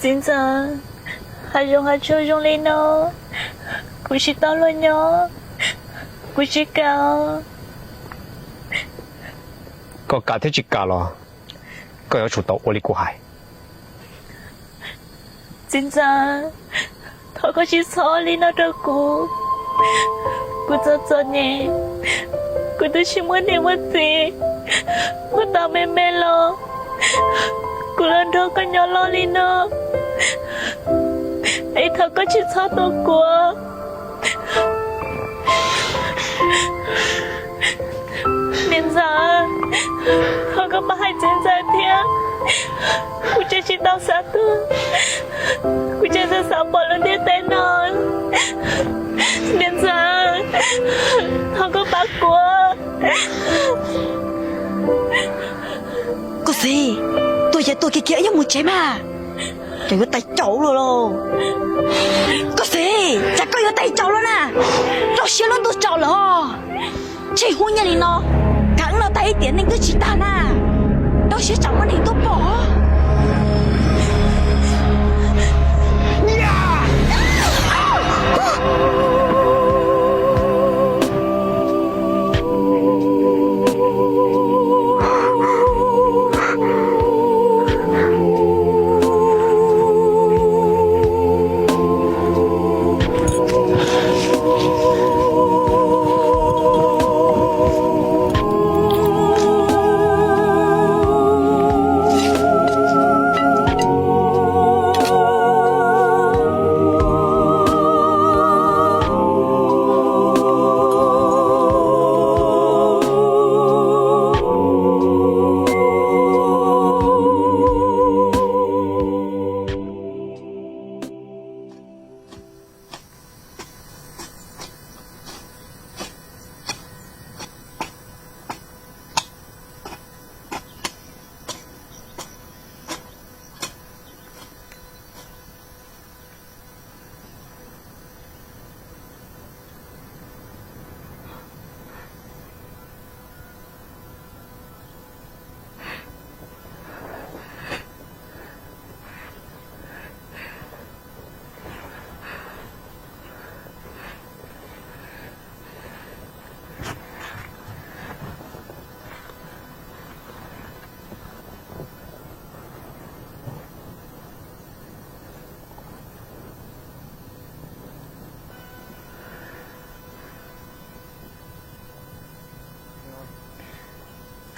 Txiv ntxawm, hav zoov hav tsuag zoo li no, kuv tsis tau luag nyob, kuv tsis kam. Koj kam thiab tsis kam los koj yuav tsum tau ua li kuv hais. Txiv ntxawm, thov koj tsis txhob li no rau kuv. Kuv txom txom nyem, kuv twb tsis muaj niam muaj txiv, muaj tau me me los kuv los nrog koj nyob loj li no. Es thov koj tsis txhob tua kuv. Niam ntxawm, thov koj pab hais txiv ntxawm thiab. Kuv tseem tsis tau xav tuag, kuv tseem xav xav pom lub ntiaj teb no. Niam ntxawm, thov koj pab kuv. Koj txiv, tuag ces tuag kiag kiag, wb yuav mus tsev mas, ces yuav tais caum luag lauj. Koj txiv, cas koj yuav tais caum luag na? Rau siab luag tuag tsaus lawm os. Tsheej huab nyiaj li no, kav wb los tag ib tiam neeg twb tsis tag na. Rau siab tsam muaj neeg tuaj pom.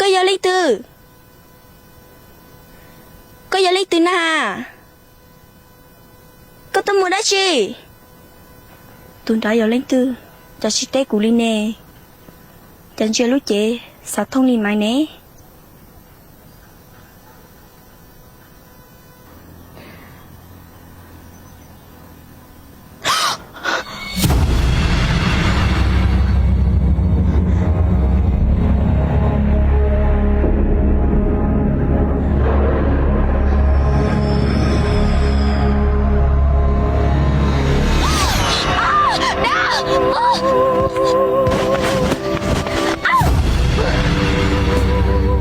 Koj yog leej twg? Koj yog leej twg na? Koj tuaj mus dab tsi? Tus nrad yog leej twg, cas tsis teb kuv li ne? Cas ntsia lub cev xav thooj li Maiv ne?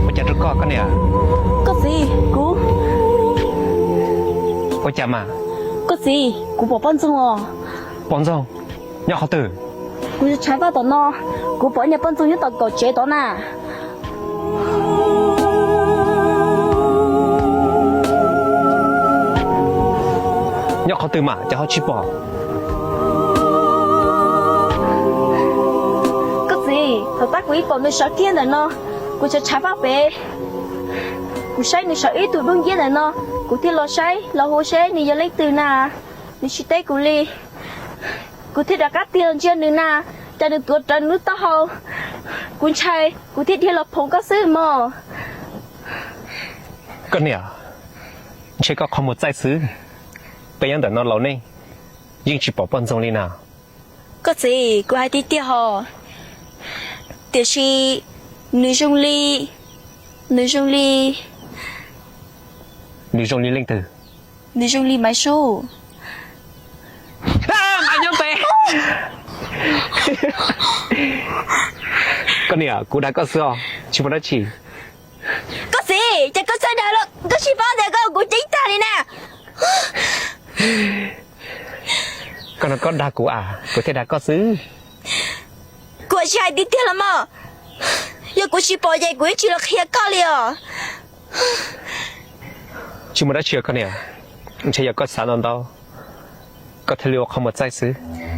Ua cas rau koj, koj niam? Koj txiv, kuv. Ua cas mas? Koj txiv, kuv pom poj ntxoog os. Poj ntxoog? Nyob qhov twg? Kuv tshav vaj tom no, kuv pom ib niag poj ntxoog nyob tom kaum tsev tod na. Nyob qhov twg mas cas ho tsis pom? Koj txiv, thaum tab kuv ib pom nws sawv kiag ntawm no, kuv tshav tshav vaj pem, kuv saib nws sawv ib tug dub nciab ntawm no, kuv thiaj los saib los hu seb nws yog leej twg na, nws tsis teb kuv li. Kuv thiaj rov qab tig los ntsia nws na, cas nws tuav rawv nws lub taub hau. Kuv ntshai, kuv thiaj dhia los phoom koj xwb mog. Koj niam, ntshe koj qhov muag txaij xwb. Peb nyob ntawm no laus neej, yeej tsis pom poj ntxoog li na. Koj txiv, kuv hais tiag tiag hos, tiam sis nws zoo li, nws zoo li. Nws zoo li leej twg? Nws zoo li Maiv Sub. Maiv nyob pem. Koj niam, kuv dag koj xwb os, tsis muaj dab tsi. Koj txiv, ces koj txawj dag los koj tsis paub tias koj kuv ceeb tag li na. Dag kuv a, kuv thiaj dag koj xwb. Kuv tsis hais tiag tiag los mas, yog kuv tsis pom ces kuv yeej tsis los qhia koj li os. Tsis muaj dab tsi os koj niam, ntshe yog koj xav ntau ntau, koj thiaj li ua qhov muag txaij xwb.